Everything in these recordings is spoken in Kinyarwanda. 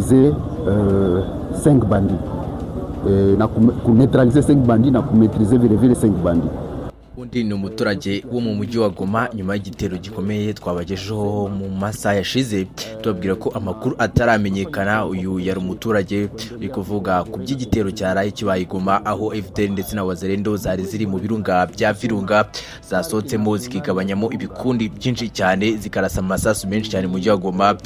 kumaîtriser 5 bandits na kuneutraliser 5 bandits na kumaîtriser vile vile 5 bandits. Undi ni umuturage wo mu mujyi wa Goma. Nyuma y'igitero gikomeye twabagejeho mu masaha yashize, tubabwira ko amakuru ataramenyekana, uyu yari umuturage uri kuvuga ku by'igitero cyaraye kibaye i Goma, aho FDLR ndetse na Wazalendo zari ziri mu birunga bya Virunga zasohotsemo zikigabanyamo ibikundi byinshi cyane, zikarasa amasasu menshi cyane mu mujyi wa Goma,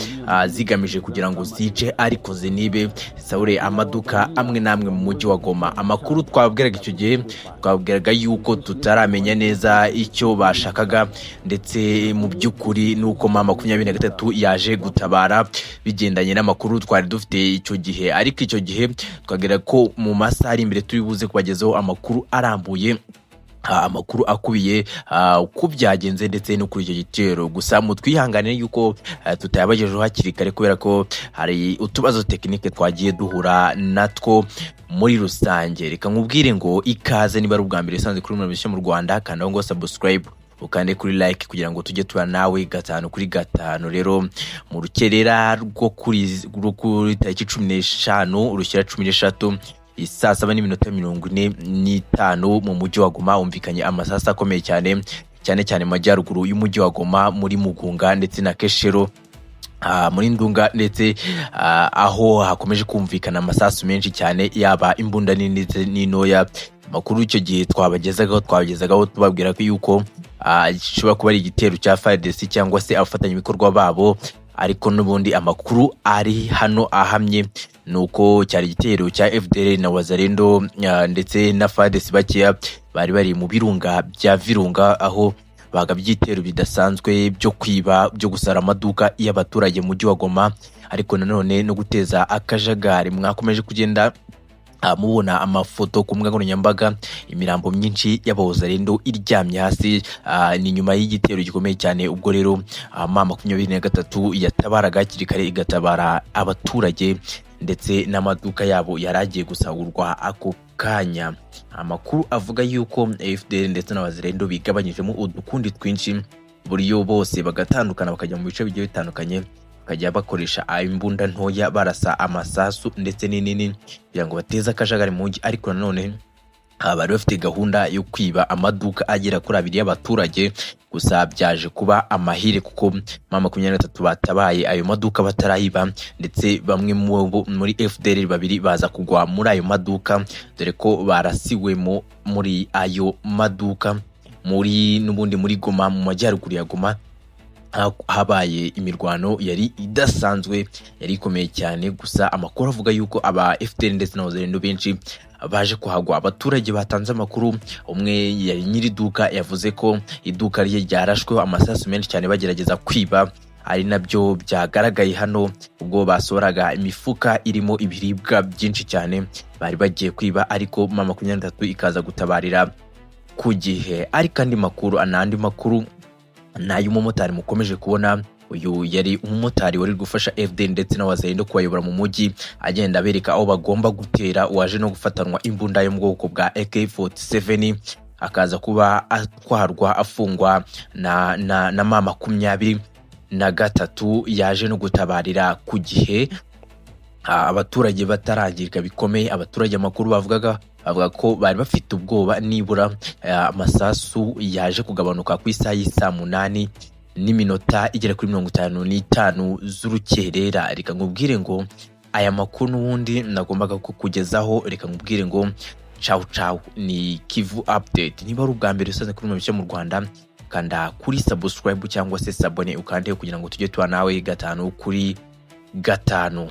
zigamije kugira ngo zice ariko zinibe, zisahure amaduka amwe n'amwe mu mujyi wa Goma. Amakuru twababwiraga icyo gihe, twababwiraga yuko tutaramenya neza icyo bashakaga, ndetse mu by'ukuri nuko M23 yaje gutabara bigendanye n'amakuru twari dufite icyo gihe. Ariko icyo gihe twabwira ko mu masaha ari imbere turi buze kubagezaho amakuru arambuye, amakuru akubiye uko byagenze ndetse no kuri icyo gitero. Gusa mutwihanganire yuko tutayabagejeho hakiri kare kubera ko hari utubazo tekinike twagiye duhura natwo muri rusange. Reka nkubwire ngo ikaze. Niba ari ubwa mbere usanze kuri Murabishya mu Rwanda, kanda ngo subscribe, ukande kuri like kugira ngo tujye tuba nawe gatanu kuri gatanu. Rero mu rukerera rwo kuri tariki 15 urushyira 13, saa 7:45 mu mujyi wa Goma humvikanye amasasu akomeye cyane, cyane cyane mu majyaruguru y'umujyi wa Goma, muri Mugunga ndetse na Keshero, muri Ndunga ndetse aho hakomeje kumvikana amasasu menshi cyane, yaba imbunda nini ndetse n'intoya. Amakuru icyo gihe twabagezagaho tubabwira ko yuko gishobora kuba ari igitero cya FARDC cyangwa se abafatanyabikorwa babo, ariko n'ubundi amakuru ari hano ahamye ni uko cyari igitero cya FDLR na Wazalendo ndetse na FARDC bakeya bari bari mu birunga bya Virunga, aho bagabye ibitero bidasanzwe byo kwiba, byo gusara amaduka y'abaturage mu mujyi wa Goma, ariko nanone no guteza akajagari. Mwakomeje kugenda mubona amafoto ku mbuga nkoranyambaga, imirambo myinshi y'abawazalendo iryamye hasi. Ni nyuma y'igitero gikomeye cyane. Ubwo rero M23 yatabaraga hakiri kare, igatabara abaturage ndetse n'amaduka yabo yari agiye gusahurwa ako kanya. Amakuru avuga yuko FDLR ndetse n'abazalendo bigabanyijemo udukundi twinshi, buryo bose bagatandukana bakajya mu bice bigiye bitandukanye, bakajya bakoresha imbunda ntoya barasa amasasu ndetse n'inini kugira ngo bateze akajagari mu mujyi. Ariko nanone bari bafite gahunda yo kwiba amaduka agera kuri abiri y'abaturage. Gusa byaje kuba amahire kuko M23 batabaye ayo maduka batarayiba, ndetse bamwe muri FDLR babiri baza kugwa muri ayo maduka, dore ko barasiwemo muri ayo maduka. Muri n'ubundi muri Goma, mu majyaruguru ya Goma, habaye imirwano yari idasanzwe, yari ikomeye cyane. Gusa amakuru avuga yuko aba FDLR ndetse n'abazalendo benshi baje kuhagwa. Abaturage batanze amakuru, umwe yari nyiri iduka, yavuze ko iduka rye ryarashweho amasasu menshi cyane bagerageza kwiba, ari nabyo byagaragaye hano ubwo basohoraga imifuka irimo ibiribwa byinshi cyane bari bagiye kwiba, ariko M23 ikaza gutabarira ku gihe. Ariko andi makuru, n'andi makuru ni ay'umumotari mukomeje kubona. Uyu yari umumotari wari gufasha FDLR ndetse na Wazalendo kubayobora mu mujyi, agenda abereka aho bagomba gutera, waje no gufatanwa imbunda yo mu bwoko bwa AK47, akaza kuba atwarwa afungwa na M23. Yaje no gutabarira ku gihe abaturage batarangirika bikomeye. Abaturage amakuru bavugaga, bavuga ko bari bafite ubwoba. Nibura amasasu yaje kugabanuka ku isaha y'isaa 8:55 z'urukerera. Reka nkubwire ngo aya makuru n'ubundi nagombaga kukugezaho. Reka nkubwire ngo cawu cawu. Ni Kivu Update. Niba ari ubwa mbere usanze kuri Mubishya mu Rwanda, kanda kuri subscribe cyangwa se s'abonner, ukande kugira ngo tujye tuba nawe gatanu kuri gatanu.